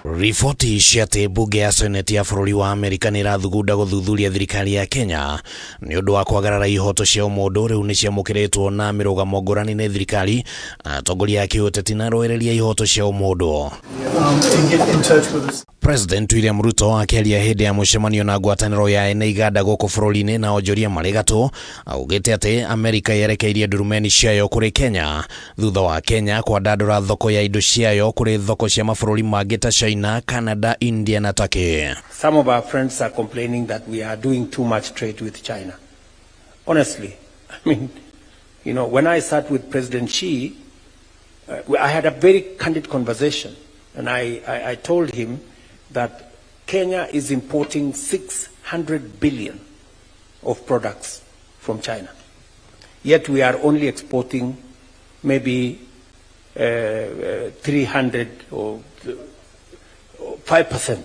Riboti cia atĩ mbunge ya Seneti ya bũrũri wa Amerika nĩ ĩrathugunda gũthuthuria thirikari ya Kenya nĩ ũndũ wa kwagarara ihoto cia ũmũndũ rĩu nĩ ciamũkĩrĩtwo na mĩrũgamo ngũrani nĩ thirikari, atongoria a kĩũteti na arũĩrĩri a ihoto cia ũmũndũ. And get in touch with us. President William Ruto akĩaria hĩndĩ ya mũcemanio na ngwatanĩro ya ene iganda gũkũ bũrũri-inĩ na onjoria marĩ gatũ, augĩte atĩ Amerika yerekeirie ndurumeni ciayo kũrĩ Kenya thutha wa Kenya kwandandũra thoko ya indo ciayo kũrĩ thoko cia mabũrũri mangĩ ta China, Canada, India na Turkey. Some of our friends are complaining that we are doing too much trade with China. Honestly, I mean, when I sat with President Xi, I had a very candid conversation, and I told him that Kenya is importing 600 billion of products from China. Yet we are only exporting maybe 300 or 5%.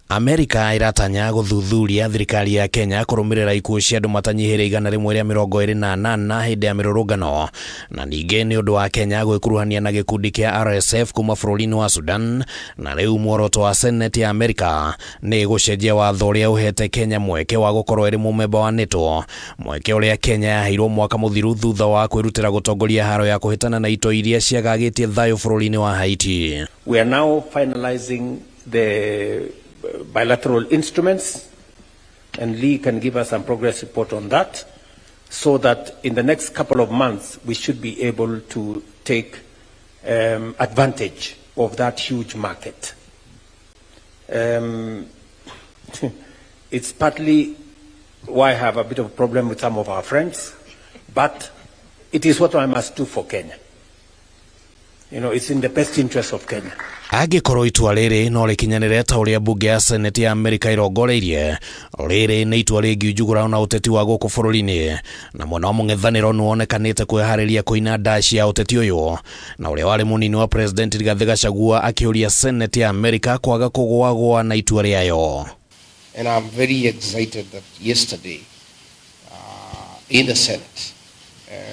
Amerika ĩratanya gũthuthuria thirikari ya Kenya kũrũmĩrĩra ikuũ cia andũ matanyihĩire 128 hĩndĩ ya mĩrũrũngano, na ningĩ nĩ ũndũ wa Kenya gwĩkuruhania na gĩkundi kĩa RSF kuma bũrũri-inĩ wa Sudan. Na rĩu muoroto wa Senate ya Amerika nĩ gũcenjia watho ũrĩa ũhete Kenya mweke wa gũkorwo ĩrĩ mũmemba wa NATO, mweke ũrĩa Kenya yaheirwo mwaka mũthiru thutha wa kwĩrutĩra gũtongoria haro ya kũhĩtana na itoi iria ciagagĩtie thayũ bũrũri-inĩ wa Haiti. We are now finalizing the bilateral instruments, and Lee can give us some progress report on that, so that in the next couple of months we should be able to take advantage of that huge market. It's partly why I have a bit of a problem with some of our friends, but it is what I must do for Kenya. It's in the best interest of Kenya. Angĩkorwo itua rĩrĩ no rĩkinyanĩre ta ũrĩa mbunge ya Senate ya Amerika ĩrongoreirie, rĩrĩ nĩ itua rĩngiunjugũra na ũteti wa gũkũ bũrũri-inĩ, na mwena wa mũng'ethanĩro nĩwonekanĩte kwĩharĩria kũina ndaci ya ũteti ũyũ, na ũrĩa warĩ mũnini wa President Rigathĩ Gachagua akĩũria Senate ya Amerika kwaga kũgũagũa na itua rĩayo. And I'm very excited that yesterday in the Senate,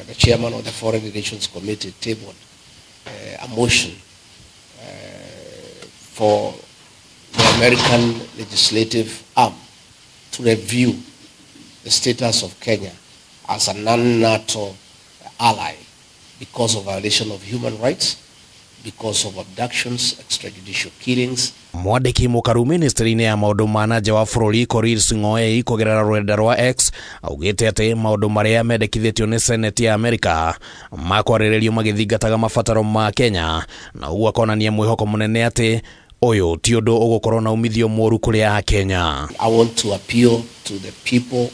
the chairman of the Foreign Relations Committee tabled a motion for the American legislative arm to review the status of Kenya as a non-NATO ally because of violation of human rights, because of abductions, extrajudicial killings. Mwandĩki mũkaru ministry-inĩ ya maũndũ ma na nja wa bũrũri Korir Sing'oei kũgerera rũrenda rwa X augĩte atĩ maũndũ marĩa mendekithĩtio nĩ Senate ya Amerika makwarĩrĩrio magĩthingataga mabataro ma Kenya, na ũguo akonania mwĩhoko mũnene atĩ ũyũ ti ũndũ ũgũkorwo na umithio mũru kũrĩ a Kenya. I want to appeal to the people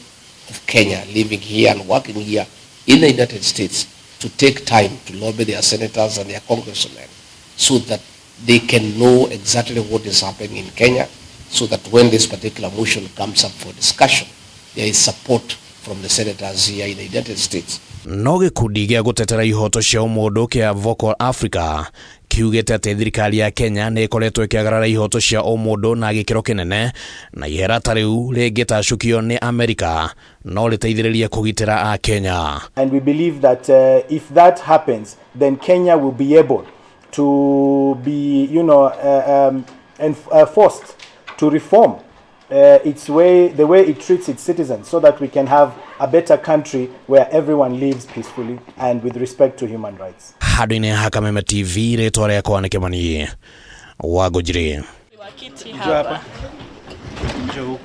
of Kenya living here and working here in the United States to take time to lobby their senators and their congressmen so that they can know exactly what is happening in Kenya, so that when this particular motion comes up for discussion, there is support from the senators here in the United States. No gĩkundi gĩa gũtetera ihoto cia ũmũndũ kĩa Vocal Africa kiugĩte atĩ thirikari ya Kenya nĩ ĩkoretwo ĩkĩagarara ihoto cia ũmũndũ na gĩkĩro kĩnene, na ihera ta rĩu rĩngĩtacũkio nĩ Amerika no rĩteithĩrĩrie kũgitĩra a Kenya. And we believe that if that happens, then Kenya will be able to be, and forced to reform its way, the way it treats its citizens, so that we can have a better country where everyone lives peacefully and with respect to human rights. Handũ-inĩ ha Kameme TV, rĩtwa rĩakwa nĩ Kĩmani wa Ngũnjiri. Wakiti hapa. Njoo.